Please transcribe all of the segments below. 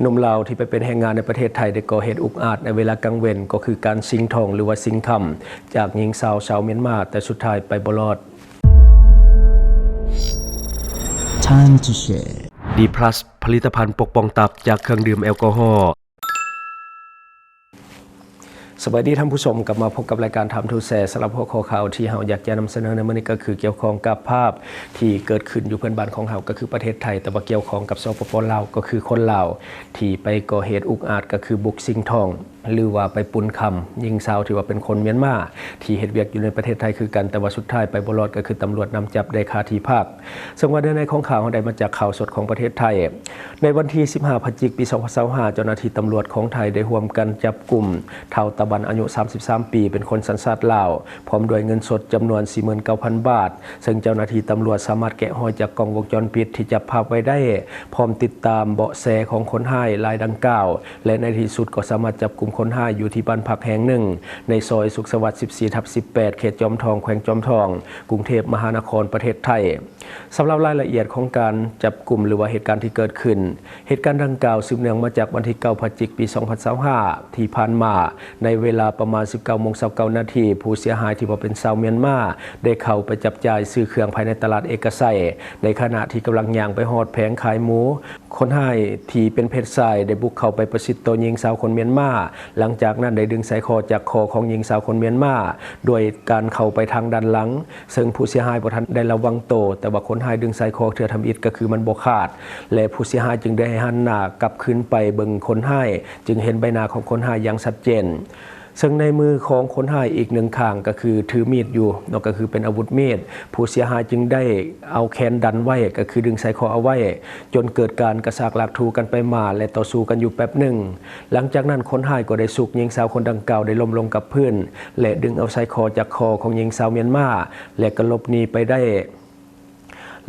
ໜຸ່ມລາວທີ່ໄປເປັນແຮງງານໃນປະເທດໄທ ໄດ້ກໍ່ເຫດອຸກອາດໃນເວລາກາງເວັນ ກໍຄືການຊິງທອງ ຫຼືວ່າຊິງຄຳ ຈາກຍິງສາວຊາວມຽນມາ, ແຕ່ສຸດທ້າຍໄປບໍ່ລອດ. Time to share. ດີພລັສ ຜະລິດຕະພັນປົກປ້ອງຕັບຈາກເຄື່ອງດື່ມແອລກໍຮໍ. ສະບາຍດີທ່ານຜູ້ຊົມ, ກັບມາພົບກັບລາຍການ Time to Share. ສຳລັບຫົວຂໍ້ຂ່າວທີ່ເຮົາຢາກຈະນຳສະເໜີໃນມື້ນີ້ ກໍຄືກ່ຽວຂ້ອງກັບພາບທີ່ເກີດຂຶ້ນຢູ່ເພື່ອນບ້ານຂອງເຮົາ ກໍຄືປະເທດໄທ, ແຕ່ວ່າກ່ຽວຂ້ອງກັບ ສປປ ລາວ, ກໍຄືຄົນລາວທີ່ໄປກໍ່ເຫດອຸກອາດ ກໍຄືບຸກຊິງທອງ ຫຼືວ່າໄປປຸ້ນຄຳຍິງສາວທີ່ວ່າເປັນຄົນມຽນມາ ທີ່ເຮັດວຽກຢູ່ໃນປະເທດໄທຄືກັນ, ແຕ່ວ່າສຸດທ້າຍໄປບໍ່ລອດ ກໍຄືຕຳຫຼວດນຳຈັບໄດ້ຄາທີ່ພັກ. ເຊິ່ງວ່າເນື້ອໃນຂອງຂ່າວເຮົາໄດ້ມາຈາກຂ່າວສົດຂອງປະເທດໄທ. ໃນວັນທີສິບຫ້າ ພະຈິກ ປີສອງພັນຊາວຫ້າ ເຈົ້າໜ້າທີ່ຕຳຫຼວດຂອງໄທໄດ້ຮ່ວມກັນຈັບກຸມທ້າວຕາບັນ ອາຍຸສາມສິບສາມປີ ເປັນຄົນສັນຊາດລາວ ພ້ອມດ້ວຍເງິນສົດຈຳນວນສີ່ໝື່ນເກົ້າພັນບາດ, ເຊິ່ງເຈົ້າໜ້າທີ່ຕຳຫຼວດສາມາດແກະຮອຍຈາກກ້ອງວົງຈອນປິດທີ່ຈັບພາບໄວ້ໄດ້, ພ້ອມຕິດຕາມເບາະແສຂອງຄົນຮ້າຍລາຍດັ່ງກ່າວ ແລະ ໃນທີ່ສຸດກໍສາມາດຈັບກຸມຄົນຮ້າຍຢູ່ທີ່ບ້ານພັກແຫ່ງໜຶ່ງ ໃນຊອຍສຸກສະຫວັດ ສິບສີ່ ທັບ ສິບແປດ ເຂດຈອມທອງ ແຂວງຈອມທອງ ກຸງເທບມະຫານະຄອນ ປະເທດໄທ. ສຳລັບລາຍລະອຽດຂອງການຈັບກຸມ ຫຼືວ່າເຫດການທີ່ເກີດຂຶ້ນ, ເຫດການດັ່ງກ່າວສືບເນື່ອງມາຈາກວັນທີເກົ້າ ພະຈິກ ປີສອງພັນຊາວຫ້າ ທີ່ຜ່ານມາ, ໃນເວລາປະມານ ສິບເເກົ້າໂມງ ຊາວເກົ້ານາທີ, ຜູ້ເສຍຫາຍທີ່ວ່າເປັນຊາວມຽນມາ ໄດ້ເຂົ້າໄປຈັບຈ່າຍຊື້ເຄື່ອງພາຍໃນຕະຫຼາດເອກະໄຊ, ໃນຂະນະທີ່ກຳລັງຍ່າງໄປຮອດແຜງຂາຍໝູ, ຄົນຮ້າຍທີ່ເປັນເພດຊາຍໄດ້ບຸກເຂົ້າໄປປະຊິດໂຕຍິງສາວຄົນມຽນມາ, ຫຼັງຈາກນັ້ນໄດ້ດຶງສາຍຄໍຈາກຄໍຂອງຍິງສາວຄົນມຽນມາ ໂດຍການເຂົ້າໄປທາງດ້ານຫຼັງ, ເຊິ່ງຜູ້ເສຍຫາຍບໍ່ທັນໄດ້ລະວັງໂຕ, ແຕ່ວ່າຄົນຮ້າຍດຶງສາຍຄໍເທື່ອທຳອິດ ກໍຄືມັນບໍ່ຂາດ ແລະ ຜູ້ເສຍຫາຍຈຶ່ງໄດ້ຫັນໜ້າກັບຄືນໄປເບິ່ງຄົນຮ້າຍ, ຈຶ່ງເຫັນໃບໜ້າຂອງຄົນຮ້າຍຢ່າງຊັດເຈນ. ເຊິ່ງໃນມືຂອງຄົນຮ້າຍອີກໜຶ່ງຂ້າງກໍຄືຖືມີດຢູ່ເນາະ, ກໍຄືເປັນອາວຸດມີດ. ຜູ້ເສຍຫາຍຈຶ່ງໄດ້ເອົາແຂນດັນໄວ້, ກໍຄືດຶງສາຍຄໍເອົາໄວ້, ຈົນເກີດການກະຊາກລາກຖູກັນໄປມາ ແລະ ຕໍ່ສູ້ກັນຢູ່ແປັບໜຶ່ງ. ຫຼັງຈາກນັ້ນຄົນຮ້າຍກໍໄດ້ຊຸກຍິງສາວຄົນດັ່ງກ່າວໄດ້ລົ້ມລົງກັບພື້ນ ແລະ ດຶງເອົາສາຍຄໍຈາກຄໍຂອງຍິງສາວມຽນມາ ແລະ ກໍຫຼົບໜີໄປໄດ້.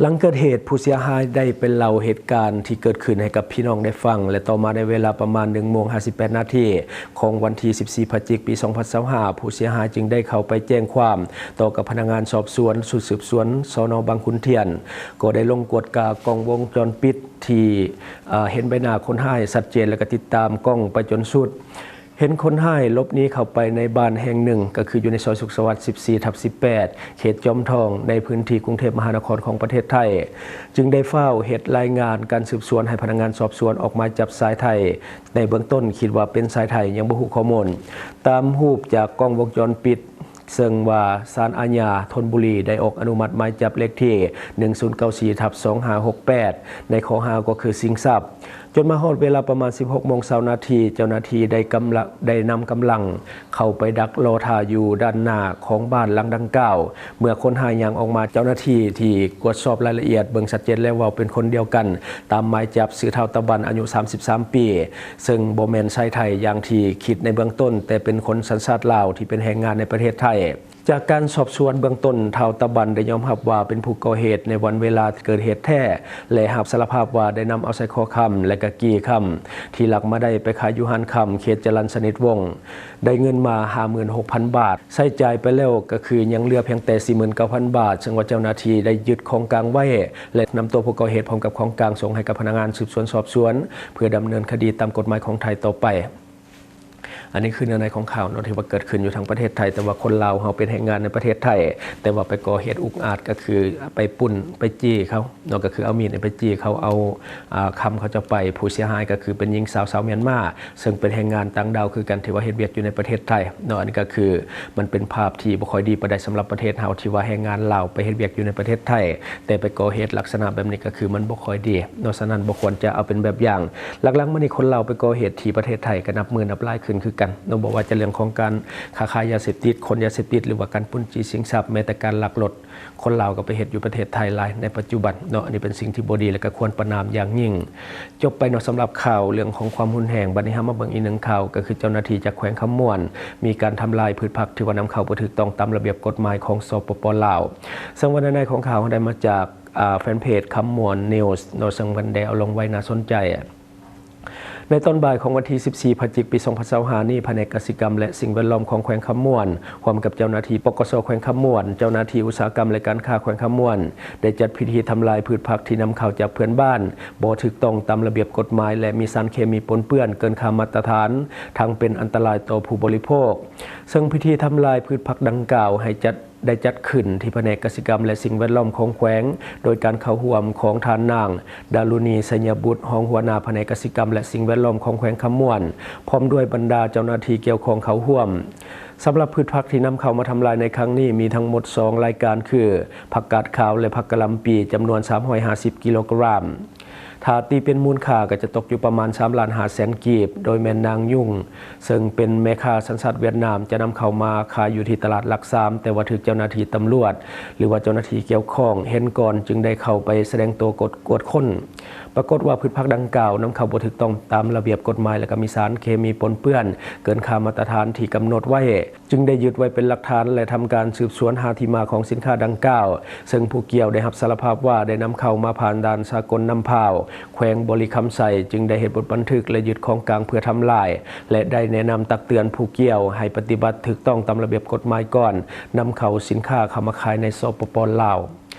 ຫຼັງເກີດເຫດ, ຜູ້ເສຍຫາຍໄດ້ໄປເລົ່າເຫດການທີ່ເກີດຂຶ້ນໃຫ້ກັບພີ່ນ້ອງໄດ້ຟັງ ແລະ ຕໍ່ມາໃນເວລາປະມານໜຶ່ງໂມງຫ້າສິບແປດນາທີຂອງວັນທີສິບສີ່ ພະຈິກ ປີສອງພັນຊາວຫ້າ ຜູ້ເສຍຫາຍຈຶ່ງໄດ້ເຂົ້າໄປແຈ້ງຄວາມຕໍ່ກັບພະນັກງານສອບສວນ ຊຸດສືບສວນ ສນ ບາງຂຸນທຽນ, ກໍໄດ້ລົງກວດກາກ້ອງວົງຈອນປິດທີ່, ເອີ, ເຫັນໃບໜ້າຄົນຮ້າຍຊັດເຈນ ແລະ ກໍຕິດຕາມກ້ອງໄປຈົນສຸດ. ເຫັນຄົນຮ້າຍຫຼົບໜີເຂົ້າໄປໃນບ້ານແຫ່ງໜຶ່ງ, ກໍຄືຢູ່ໃນຊອຍສຸກສະຫວັດ ສິບສີ່ ທັບ ສິບແປດ ເຂດຈອມທອງ ໃນພື້ນທີ່ກຸງເທບມະຫານະຄອນຂອງປະເທດໄທ, ຈຶ່ງໄດ້ຟ້າວເຮັດລາຍງານການສືບສວນໃຫ້ພະນັກງານສອບສວນອອກໝາຍຈັບຊາຍໄທ. ໃນເບື້ອງຕົ້ນຄິດວ່າເປັນຊາຍໄທ, ຍັງບໍ່ຮູ້ຂໍ້ມູນ. ຕາມຮູບຈາກກ້ອງວົງຈອນປິດ, ເຊິ່ງວ່າສານອາຍາທນບຸລີໄດ້ອອກອະນຸມັດໝາຍຈັບເລກທີ ໜຶ່ງສູນເກົ້າສີ່ ທັບ ສອງຫ້າຫົກແປດ ໃນຂໍ້ຫາກໍຄືຊິງຊັບ. ຈົນມາຮອດເວລາປະມານສິບຫົກໂມງຊາວນາທີ, ເຈົ້າໜ້າທີ່ໄດ້ກຳລັງ, ໄດ້ນຳກຳລັງເຂົ້າໄປດັກລໍຖ້າຢູ່ດ້ານໜ້າຂອງບ້ານຫຼັງດັ່ງກ່າວ. ເມື່ອຄົນຮ້າຍຍ່າງອອກມາ, ເຈົ້າໜ້າທີ່ທີ່ກວດສອບລາຍລະອຽດເບິ່ງຊັດເຈນແລ້ວວ່າເປັນຄົນດຽວກັນຕາມໝາຍຈັບ, ຊື່ທ້າວຕາບັນ ອາຍຸສາມສິບສາມປີ, ເຊິ່ງບໍ່ແມ່ນຊາຍໄທຢ່າງທີ່ຄິດໃນເບື້ອງຕົ້ນ, ແຕ່ເປັນຄົນສັນຊາດລາວທີ່ເປັນແຮງງານໃນປະເທດໄທ. ຈາກການສອບສວນເບື້ອງຕົ້ນ, ທ້າວຕາບັນໄດ້ຍອມຮັບວ່າເປັນຜູ້ກໍ່ເຫດໃນວັນເວລາເກີດເຫດແທ້ ແລະ ຮັບສາລະພາບວ່າໄດ້ນຳເອົາສາຍຄໍຄຳ ແລະ ກະກີ້ຄຳທີ່ລັກມາໄດ້ໄປຂາຍຢູ່ຮ້ານຄຳເຂດຈະລັນສະນິດວົງ, ໄດ້ເງິນມາຫ້າໝື່ນຫົກພັນບາດ, ໃຊ້ຈ່າຍໄປແລ້ວກໍຄືຍັງເຫຼືອພຽງແຕ່ສີ່ໝື່ນເກົ້າພັນບາດ, ເຊິ່ງວ່າເຈົ້າໜ້າທີ່ໄດ້ຍຶດຂອງກາງໄວ້ ແລະ ນຳຕົວຜູ້ກໍ່ເຫດພ້ອມກັບຂອງກາງສົ່ງໃຫ້ກັບພະນັກງານສືບສວນສອບສວນ ເພື່ອດຳເນີນຄະດີຕາມກົດໝາຍຂອງໄທຕໍ່ໄປ. ອັນນີ້ຄືເນື້ອໃນຂອງຂ່າວເນາະ ທີ່ວ່າເກີດຂຶ້ນຢູ່ທາງປະເທດໄທ, ແຕ່ວ່າຄົນລາວເຮົາເປັນແຮງງານໃນປະເທດໄທ, ແຕ່ວ່າໄປກໍ່ເຫດອຸກອາດ ກໍຄືໄປປຸ້ນໄປຈີ້ເຂົາເນາະ, ກໍຄືເອົາມີດໄປຈີ້ເຂົາ, ເອົາ, ອ່າ, ຄຳເຂົາເຈົ້າໄປ. ຜູ້ເສຍຫາຍກໍຄືເປັນຍິງສາວຊາວມຽນມາ, ເຊິ່ງເປັນແຮງງານຕ່າງດ້າວຄືກັນ ທີ່ວ່າເຮັດວຽກຢູ່ໃນປະເທດໄທເນາະ. ອັນນີ້ກໍຄືມັນເປັນພາບທີ່ບໍ່ຄ່ອຍດີປານໃດສຳລັບປະເທດເຮົາ ທີ່ວ່າແຮງງານລາວໄປເຮັດວຽກຢູ່ໃນປະເທດໄທ ແຕ່ໄປກໍ່ເຫດລັກສະນະແບບນີ້ກໍຄືມັນບໍ່ຄ່ອຍດີເນາະ, ສະນັ້ນບໍ່ຄວນຈະເອົາເປັນແບບຢ່າງ. ຫຼັງໆມານີ້ຄົນລາວໄປກໍ່ເຫດທີ່ປະເທດໄທກໍນັບມື້ນັບຫຼາຍຂຶ້ນຄືກັນເນາະ, ບໍ່ວ່າຈະເລື່ອງຂອງການຄ້າຂາຍຢາເສບຕິດ, ຂົນຢາເສບຕິດ ຫຼືວ່າການປຸ້ນຈີ້ຊິງຊັບ, ແມ້ແຕ່ການລັກລົດ ຄົນລາວກໍໄປເຮັດຢູ່ປະເທດໄທຫຼາຍໃນປັດຈຸບັນເນາະ. ອັນນີ້ເປັນສິ່ງທີ່ບໍ່ດີ ແລະ ກໍຄວນປະນາມຢ່າງຍິ່ງ. ຈົບໄປເນາະ ສຳລັບຂ່າວເລື່ອງຂອງຄວາມຮຸນແຮງ. ບັດນີ້ເຮົາມາເບິ່ງອີກໜຶ່ງຂ່າວ, ກໍຄືເຈົ້າໜ້າທີ່ຈາກແຂວງຄຳມ່ວນ ມີການທຳລາຍພືດຜັກທີ່ວ່ານຳເຂົ້າບໍ່ຖືກຕ້ອງຕາມລະບຽບກົດໝາຍຂອງ ສປປ ລາວ. ເຊິ່ງວ່າໃນໃນຂອງຂ່າວເຮົາໄດ້ມາຈາກ ອ່າ ແຟນເພຈຄຳມ່ວນນິວສ໌ເນາະ, ເຊິ່ງເພິ່ນໄດ້ເອົາລົງໄວ້ໜ້າສົນໃຈ. ໃນຕອນບ່າຍຂອງວັນທີສິບສີ່ ພະຈິກ ປີສອງພັນຊາວຫ້ານີ້, ພະແນກກະສິກຳ ແລະ ສິ່ງແວດລ້ອມຂອງແຂວງຄຳມ່ວນ ຮ່ວມກັບເຈົ້າໜ້າທີ່ ປກສ ແຂວງຄຳມ່ວນ, ເຈົ້າໜ້າທີ່ອຸດສາຫະກຳ ແລະ ການຄ້າແຂວງຄຳມ່ວນ ໄດ້ຈັດພິທີທຳລາຍພືດຜັກທີ່ນຳເຂົ້າຈາກເພື່ອນບ້ານ ບໍ່ຖືກຕ້ອງຕາມລະບຽບກົດໝາຍ ແລະ ມີສານເຄມີປົນເປື້ອນເກີນຄ່າມາດຕະຖານ, ທັງເປັນອັນຕະລາຍຕໍ່ຜູ້ບໍລິໂພກ. ເຊິ່ງພິທີທຳລາຍພືດຜັກດັ່ງກ່າວໃຫ້ຈັດ ໄດ້ຈັດຂຶ້ນທີ່ພະແນກກະສິກຳ ແລະ ສິ່ງແວດລ້ອມຂອງແຂວງ, ໂດຍການເຂົ້າຮ່ວມຂອງທ່ານນາງ ດາລຸນີ ໄຊຍະບຸດ ຮອງຫົວໜ້າພະແນກກະສິກຳ ແລະ ສິ່ງແວດລ້ອມຂອງແຂວງຄຳມ່ວນ, ພ້ອມດ້ວຍບັນດາເຈົ້າໜ້າທີ່ກ່ຽວຂ້ອງເຂົ້າຮ່ວມ. ສຳລັບພືດຜັກທີ່ນຳເຂົ້າມາທຳລາຍໃນຄັ້ງນີ້ ມີທັງໝົດສອງລາຍການ ຄື ຜັກກາດຂາວ ແລະ ຜັກກະຫຼ່ຳປີ ຈຳນວນສາມຮ້ອຍຫ້າສິບກິໂລກຣາມ. ຖ້າຕີເປັນມູນຄ່າກໍຈະຕົກຢູ່ປະມານສາມລ້ານຫ້າແສນກີບ, ໂດຍແມ່ນນາງຍຸງ ເຊິ່ງເປັນແມ່ຄ້າສັນຊາດຫວຽດນາມ ຈະນຳເຂົ້າມາຂາຍຢູ່ທີ່ຕະຫຼາດຫຼັກສາມ, ແຕ່ວ່າຖືກເຈົ້າໜ້າທີ່ຕຳຫຼວດ ຫຼືວ່າເຈົ້າໜ້າທີ່ກ່ຽວຂ້ອງເຫັນກ່ອນ, ຈຶ່ງໄດ້ເຂົ້າໄປສະແດງຕົວກວດ ກວດຄົ້ນ. ປາກົດວ່າພືດຜັກດັ່ງກ່າວນຳເຂົ້າບໍ່ຖືກຕ້ອງຕາມລະບຽບກົດໝາຍ ແລະ ກໍມີສານເຄມີປົນເປື້ອນເກີນຄ່າມາດຕະຖານທີ່ກຳນົດໄວ້. ຈຶ່ງໄດ້ຍຶດໄວ້ເປັນຫຼັກຖານ ແລະ ທຳການສືບສວນຫາທີ່ມາຂອງສິນຄ້າດັ່ງກ່າວ, ເຊິ່ງຜູ້ກ່ຽວໄດ້ຮັບສາລະພາບວ່າໄດ້ນຳເຂົ້າມາຜ່ານດ່ານສາກົນນ້ຳພ້າວ ແຂວງບໍລິຄຳໄຊ, ຈຶ່ງໄດ້ເຮັດບົດບັນທຶກ ແລະ ຍຶດຂອງກາງເພື່ອທຳລາຍ ແລະ ໄດ້ແນະນຳຕັກເຕືອນຜູ້ກ່ຽວໃຫ້ປະຕິບັດຖືກຕ້ອງຕາມລະບຽບກົດໝາຍກ່ອນນຳເຂົ້າສິນຄ້າເຂົ້າມາຂາຍໃນ ສປປ ລາວ.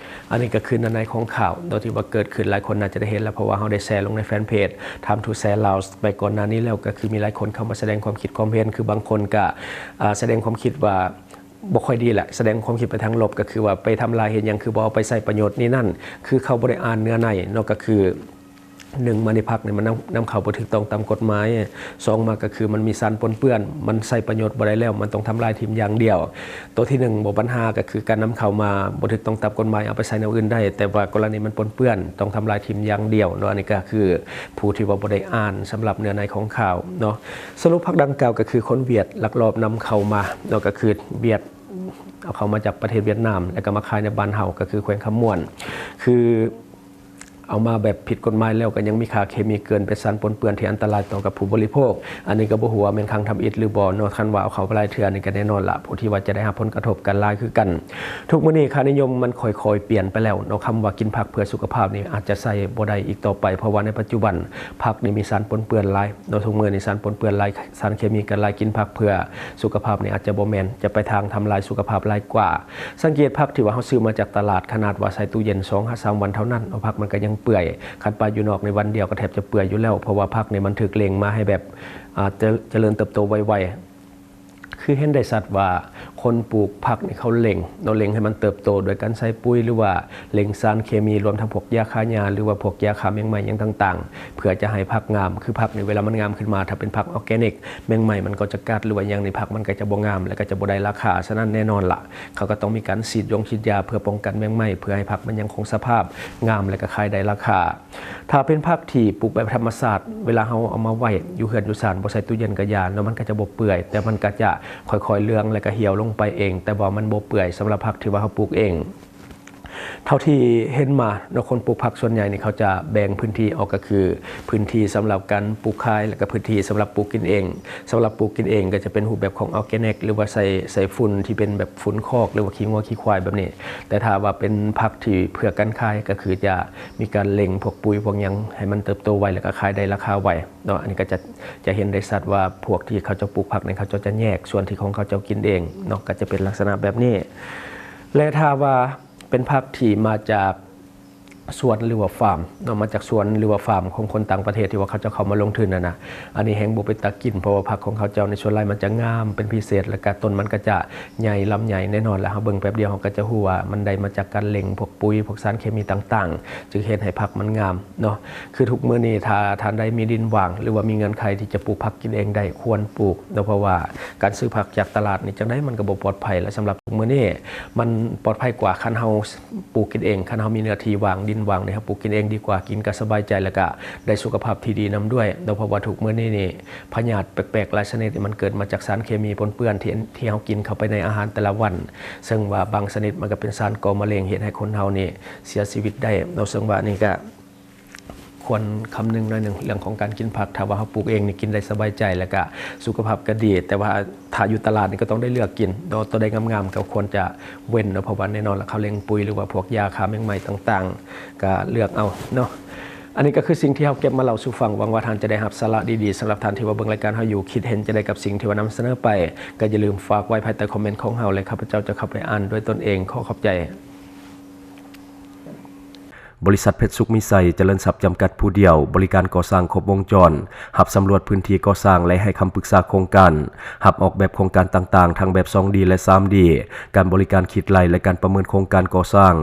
ອັນນີ້ກໍຄືເນື້ອໃນຂອງຂ່າວເນາະ ທີ່ວ່າເກີດຂຶ້ນ ຫຼາຍຄົນໜ້າຈະໄດ້ເຫັນແລ້ວ ເພາະວ່າເຮົາໄດ້ແຊລົງໃນແຟນເພຈ Time to Share Laos ໄປກ່ອນໜ້ານີ້ແລ້ວ. ກໍຄືມີຫຼາຍຄົນເຂົ້າມາສະແດງຄວາມຄິດຄວາມເຫັນ, ຄືບາງຄົນກໍ ອ່າ ສະແດງຄວາມຄິດວ່າບໍ່ຄ່ອຍດີແຫຼະ, ສະແດງຄວາມຄິດໄປທາງລົບ, ກໍຄືວ່າໄປທຳລາຍເຮັດຫຍັງ ຄືບໍ່ເອົາໄປໃຊ້ປະໂຫຍດນີ້ນັ້ນ, ຄືເຂົາບໍ່ໄດ້ອ່ານເນື້ອໃນເນາະ, ກໍຄື ໜຶ່ງມານີ້ ຜັກນີ້ມັນນຳ ນຳເຂົ້າບໍ່ຖືກຕ້ອງຕາມກົດໝາຍ, ສອງມາກໍຄືມັນມີສານປົນເປື້ອນ, ມັນໃຊ້ປະໂຫຍດບໍ່ໄດ້ແລ້ວ, ມັນຕ້ອງທຳລາຍຖິ້ມຢ່າງດຽວ. ໂຕທີໜຶ່ງບໍ່ ບັນຫາກໍຄືການນຳເຂົ້າມາບໍ່ຖືກຕ້ອງຕາມກົດໝາຍ ເອົາໄປໃຊ້ແນວອື່ນໄດ້, ແຕ່ວ່າກໍລະນີມັນປົນເປື້ອນ ຕ້ອງທຳລາຍຖິ້ມຢ່າງດຽວເນາະ. ອັນນີ້ກໍຄືຜູ້ທີ່ວ່າບໍ່ໄດ້ອ່ານສຳລັບເນື້ອໃນຂອງຂ່າວເນາະ. ສະຫຼຸບ ຜັກດັ່ງກ່າວກໍຄືຄົນຫວຽດລັກລອບນຳເຂົ້າມາເນາະ, ກໍຄືຫວຽດເອົາເຂົ້າມາຈາກປະເທດຫວຽດນາມ ແລ້ວກໍມາຂາຍໃນບ້ານເຮົາ ກໍຄືແຂວງຄຳມ່ວນ, ຄື ເອົາມາແບບຜິດກົດໝາຍ ແລ້ວກໍຍັງມີຄ່າເຄມີເກີນ ເປັນສານປົນເປື້ອນທີ່ອັນຕະລາຍຕໍ່ກັບຜູ້ບໍລິໂພກ. ອັນນີ້ກໍບໍ່ຮູ້ວ່າແມ່ນຄັ້ງທຳອິດຫຼືບໍ່ເນາະ, ຄັນວ່າເອົາເຂົ້າໄປຫຼາຍເທື່ອນີ້ກໍແນ່ນອນລະ ຜູ້ທີ່ວ່າຈະໄດ້ຮັບຜົນກະທົບກໍຫຼາຍຄືກັນ. ທຸກມື້ນີ້ຄ່ານິຍົມມັນຄ່ອຍໆປ່ຽນໄປແລ້ວເນາະ, ຄຳວ່າກິນຜັກເພື່ອສຸຂະພາບນີ້ອາດຈະໃຊ້ບໍ່ໄດ້ອີກຕໍ່ໄປ, ເພາະວ່າໃນປັດຈຸບັນຜັກນີ້ມີສານປົນເປື້ອນຫຼາຍເນາະ, ທຸກມື້ນີ້ສານປົນເປື້ອນຫຼາຍ, ສານເຄມີກໍຫຼາຍ, ກິນຜັກເພື່ອສຸຂະພາບນີ້ອາດຈະບໍ່ແມ່ນ, ຈະໄປທາງທຳລາຍສຸຂະພາບຫຼາຍກວ່າ. ສັງເກດຜັກທີ່ວ່າເຮົາຊື້ມາຈາກຕະຫຼາດ, ຂະໜາດວ່າໃສ່ຕູ້ເຢັນສອງຫາສາມວັນເທົ່ານັ້ນເນາະ, ຜັກມັນກໍຍັງເປື່ອຍ. ຄັນປະຢູ່ນອກໃນວັນດຽວກໍແທບຈະເປື່ອຍຢູ່ແລ້ວ, ເພາະວ່າຜັກນີ້ມັນຖືກເລັ່ງມາໃຫ້ແບບ ອ່າ ຈະ ຈະເລີນເຕີບໂຕໄວໆ. ຄືເຫັນໄດ້ຊັດວ່າຄົນປູກຜັກນີ້ເຂົາເລັ່ງເນາະ, ເລັ່ງໃຫ້ມັນເຕີບໂຕໂດຍການໃສ່ປຸ໋ຍ ຫຼືວ່າເລັ່ງສານເຄມີ, ລວມທັງພວກຢາຂ້າຫຍ້າ ຫຼືວ່າພວກຢາຂ້າແມງໄມ້ຫຍັງຕ່າງໆ ເພື່ອຈະໃຫ້ຜັກງາມ. ຄືຜັກນີ້ເວລາມັນງາມຂຶ້ນມາ, ຖ້າເປັນຜັກອອແກນິກ, ແມງໄມ້ມັນກໍຈະກັດ ຫຼືວ່າຫຍັງນີ້, ຜັກມັນກໍຈະບໍ່ງາມ ແລ້ວກໍຈະບໍ່ໄດ້ລາຄາ. ສະນັ້ນແນ່ນອນລະ ເຂົາກໍຕ້ອງມີການສີດຢົງສີດຢາເພື່ອປ້ອງກັນແມງໄມ້, ເພື່ອໃຫ້ຜັກມັນຍັງຄົງສະພາບງາມ ແລ້ວກໍຂາຍໄດ້ລາຄາ. ຖ້າເປັນຜັກທີ່ປູກແບບທຳມະຊາດ, ເວລາເຮົາເອົາມາໄວ້ຢູ່ເຮືອນຢູ່ຊານ, ບໍ່ໃສ່ຕູ້ເຢັນກໍຢ່າເນາະ, ມັນກໍຈະບໍ່ເປື່ອຍ, ແຕ່ມັນກໍຈະຄ່ອຍໆເຫຼືອງ ແລ້ວກໍຫ່ຽວລົງໄປເອງ, ແຕ່ວ່າມັນບໍ່ເປື່ອຍສຳລັບຜັກທີ່ວ່າເຮົາປູກເອງ. ເທົ່າທີ່ເຫັນມາເນາະ, ຄົນປູກຜັກສ່ວນໃຫຍ່ນີ້ ເຂົາຈະແບ່ງພື້ນທີ່ອອກ, ກໍຄືພື້ນທີ່ສຳລັບການປູກຂາຍ ແລ້ວກໍພື້ນທີ່ສຳລັບປູກກິນເອງ. ສຳລັບປູກກິນເອງກໍຈະເປັນຮູບແບບຂອງອອແກນິກ ຫຼືວ່າໃສ່ ໃສ່ຝຸ່ນທີ່ເປັນແບບຝຸ່ນຄອກ ຫຼືວ່າຂີ້ງົວຂີ້ຄວາຍແບບນີ້. ແຕ່ຖ້າວ່າເປັນຜັກທີ່ເພື່ອການຂາຍ ກໍຄືຈະມີການເລັ່ງພວກປຸ໋ຍພວກຫຍັງໃຫ້ມັນເຕີບໂຕໄວ ແລ້ວກໍຂາຍໄດ້ລາຄາໄວເນາະ. ອັນນີ້ກໍຈະ ຈະເຫັນໄດ້ຊັດວ່າພວກທີ່ເຂົາເຈົ້າປູກຜັກນີ້ ເຂົາເຈົ້າຈະແຍກສ່ວນທີ່ຂອງເຂົາເຈົ້າກິນເອງເນາະ, ກໍຈະເປັນລັກສະນະແບບນີ້. ແລະ ຖ້າວ່າເປັນຜັກທີ່ມາຈາກ ສວນ ຫຼືວ່າຟາມເນາະ, ມາຈາກສວນ ຫຼືວ່າຟາມຂອງຄົນຕ່າງປະເທດທີ່ວ່າເຂົາເຈົ້າເຂົ້າມາລົງທຶນຫັ້ນນະ, ອັນນີ້ແຮ່ງບໍ່ເປັນຕາກິນ, ເພາະວ່າຜັກຂອງເຂົາເຈົ້າໃນສ່ວນຫຼາຍມັນຈະງາມເປັນພິເສດ, ແລ້ວກະຕົ້ນມັນກະຈະໃຫຍ່ລຳໃຫຍ່. ແນ່ນອນລະ ເຮົາເບິ່ງແປັບດຽວເຮົາກະຈະຮູ້ວ່າມັນໄດ້ມາຈາກການເລັ່ງພວກປຸ໋ຍ ພວກສານເຄມີຕ່າງໆ ຈຶ່ງເຮັດໃຫ້ຜັກມັນງາມເນາະ. ຄືທຸກມື້ນີ້ ຖ້າທ່ານໃດມີດິນວ່າງ ຫຼືວ່າມີເງື່ອນໄຂທີ່ຈະປູກຜັກກິນເອງໄດ້ ຄວນປູກເນາະ, ເພາະວ່າການຊື້ຜັກຈາກຕະຫຼາດນີ້ ຈັ່ງໃດມັນກະບໍ່ປອດໄພ ແລະ ສຳລັບທຸກມື້ນີ້ ມັນປອດໄພກວ່າຄັນເຮົາ ປູກກິນເອງ. ຄັນເຮົາມີເນື້ອທີ່ວ່າງ, ດິນວ່າງນີ້, ເຮົາປູກກິນເອງດີກວ່າ, ກິນກໍສະບາຍໃຈ ແລ້ວກະໄດ້ສຸຂະພາບທີ່ດີນຳດ້ວຍເນາະ. ເພາະວ່າທຸກມື້ນີ້ນີ້ ພະຍາດແປກໆຫຼາຍຊະນິດ ມັນເກີດມາຈາກສານເຄມີປົນເປື້ອນທີ່ ທີ່ເຮົາກິນເຂົ້າໄປໃນອາຫານແຕ່ລະວັນ, ເຊິ່ງວ່າບາງຊະນິດມັນກໍເປັນສານກໍ່ມະເຮັງ ເຮັດໃຫ້ຄົນເຮົານີ້ເສຍຊີວິດໄດ້ເນາະ. ເຊິ່ງວ່ານີ້ກະຄວນຄຳນຶງໜ້ອຍໜຶ່ງ ເລື່ອງຂອງການກິນຜັກ. ຖ້າວ່າເຮົາປູກເອງນີ້ ກິນໄດ້ສະບາຍໃຈ ແລ້ວກະສຸຂະພາບກະດີ, ແຕ່ວ່າ ຖ້າຢູ່ຕະຫຼາດນີ້ກໍຕ້ອງໄດ້ເລືອກກິນເນາະ, ໂຕໃດງາມໆກໍຄວນຈະເວັ້ນເນາະ, ເພາະວ່າແນ່ນອນລະ ເຂົາເລັ່ງປຸ໋ຍ ຫຼືວ່າພວກຢາຂ້າແມງໄມ້ຕ່າງໆ ກໍເລືອກເອົາເນາະ. ອັນນີ້ກໍຄືສິ່ງທີ່ເຮົາເກັບມາເລົ່າສູ່ຟັງ. ຫວັງວ່າທ່ານຈະໄດ້ຮັບສາລະດີໆ. ສຳລັບທ່ານທີ່ວ່າເບິ່ງລາຍການເຮົາຢູ່ ຄິດເຫັນຈັ່ງໃດກັບສິ່ງທີ່ວ່ານຳສະເໜີໄປ ກໍຢ່າລືມຝາກໄວ້ພາຍໃຕ້ຄອມເມັນຂອງເຮົາ ແລະ ຂ້າພະເຈົ້າຈະເຂົ້າໄປອ່ານດ້ວຍຕົນເອງ. ຂໍຂອບໃຈ. ບໍລິສັດເພັດສຸກມີໄຊຈະເລີນຊັບຈຳກັດຜູ້ດຽວ ບໍລິການກໍ່ສ້າງຄົບວົງຈອນ, ຮັບສຳຫຼວດພື້ນທີ່ກໍ່ສ້າງ ແລະ ໃຫ້ຄຳປຶກສາໂຄງການ, ຮັບອອກແບບໂຄງການຕ່າງໆ ທັງແບບສອງດີ ແລະ ສາມດີ, ການບໍລິການຄິດໄລ່ ແລະ ການປະເມີນໂຄງການກໍ່ສ້າງ,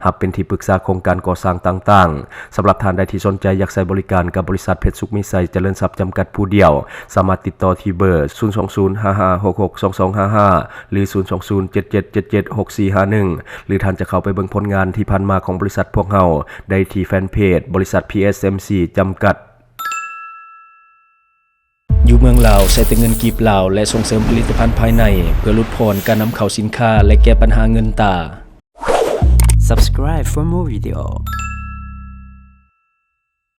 ຮັບເປັນທີ່ປຶກສາໂຄງການກໍ່ສ້າງຕ່າງໆ. ສຳລັບທ່ານໃດທີ່ສົນໃຈຢາກໃຊ້ບໍລິການກັບບໍລິສັດເພັດສຸກມີໄຊຈະເລີນຊັບຈຳກັດຜູ້ດຽວ, ສາມາດຕິດຕໍ່ທີ່ເບີ ສູນສອງສູນ ຫ້າຫ້າຫົກຫົກ ສອງສອງຫ້າຫ້າ ຫຼື ສູນສອງສູນ ເຈັດເຈັດເຈັດເຈັດ ຫົກສີ່ຫ້າໜຶ່ງ ຫຼື ທ່ານຈະເຂົ້າໄປເບິ່ງຜົນງານທີ່ຜ່ານມາຂອງບໍລິສັດພວກເຮົາໄດ້ທີ່ແຟນເພຈ ບໍລິສັດ ພີເອັສເອັມຊີ ຈຳກັດ. ຢູ່ເມືອງລາວ ໃຊ້ແຕ່ເງິນກີບລາວ ແລະ ສົ່ງເສີມຜະລິດຕະພັນພາຍໃນ ເພື່ອຫຼຸດຜ່ອນການນຳເຂົ້າສິນຄ້າ ແລະ ແກ້ບັນຫາເງິນຕາ. Subscribe for more video.